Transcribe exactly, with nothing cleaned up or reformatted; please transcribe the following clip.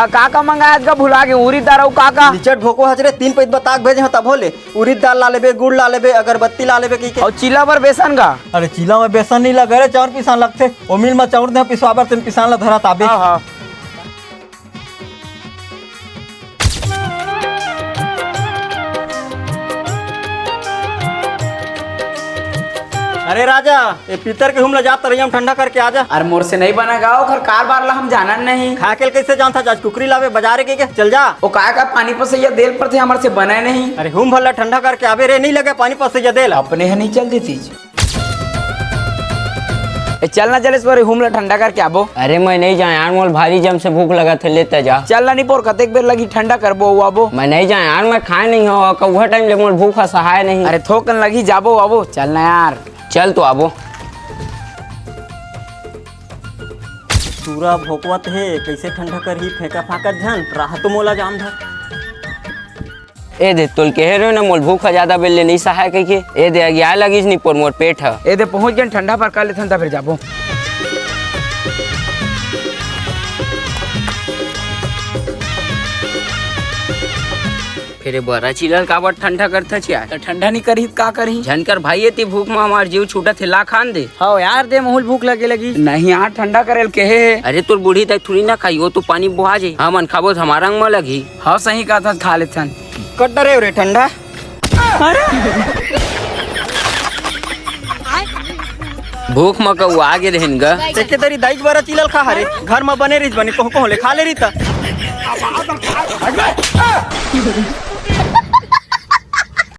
अ, का का मंगाए आज का भुला गे, उरीद दार अउ का का? निचट भोको हच रे, तीन पइत बताक भेजे हंव तभो ले। उरीद दार ला लेबे, गुड़ ला लेबे, अगरबत्ती ला लेबे कहिके। अउ चीला बर बेसन का? अरे चीला में बेसन नइ लगे रे, चाउर पिसान लगथे। ओ मिल म चाउर दे पिसवा बर, तेन पिसान ला धरत आबे। हाँ, हाँ। अरे राजा, ए पीतर के हूम ला जा, तरैया म ठंडा करके आ जा। अरे मोर से नइ बना गा, ओखर कारबार ला हम जानन नहीं। खा के कइसे जानथस, आज कुकरी लाबे बजारे के, के? चल जा। ओ काय का पानी पसैया देल परथे, हमर से बने नहीं। अरे हूम भर ला ठंडा करके आबे रे, नइ लगे पानी पसैया देल। अपने ह नइ चल देतीस। ए, चल ना जलेश्वरी, हूम ला ठंडा करके आबो। अरे मैं नइ जांव यार, मोला भारी जम से भूख लगत हे, ले तैं जा। चल ना निपोर, कतेक बेर लगही ठंडा करबो अउ आबो। मैं नइ जांव यार, मैं खाय नइ हंव, कउहा टाइम ले मोला भूख ह सहाय नहीं। अरे थोकन लगही, जाबो आबो, चल ना यार। चल तो आबो। टूरा भोकवत हे, कइसे ठंडा करही, फेंका फांकत झन, राह तो मोला जाम धर। ए दे, तोल केहे रेहेंव ना, मोला भूख ह जादा बेर ले नइ सहाय कहिके। ए दे, अगियाय लगिस निपोर मोर पेट ह। ए दे, पहुंच गेन, ठंडा बर कर लेथन, त फेर जाबो। फेर ए बरा चीला ल काबर ठंडा करथस यार? त ठंडा नइ करही त का करही? झन कर भाई, एती भूख म हमार जीव छूटत हे, ला खान दे। हव यार, दे, महूं ल भूख लगे लगिस। नहीं यार, ठंडा करे ल केहे हे। अरे तोर बूढ़ी दाई थोड़ी ना खाही, ओ तो पानी बोहा जाही। हमन खाबो त हमार अंग म लगही। हव, सही कहत हस, खा लेथन। कट डरे रे ठंडा। अरे भूख म कउवा आगे रहेन ग। एके दरी दाई के बरा चीला ल खा हरे, घर म बने रहिस बने, कोहूं कोहूं ले खा ले रही त।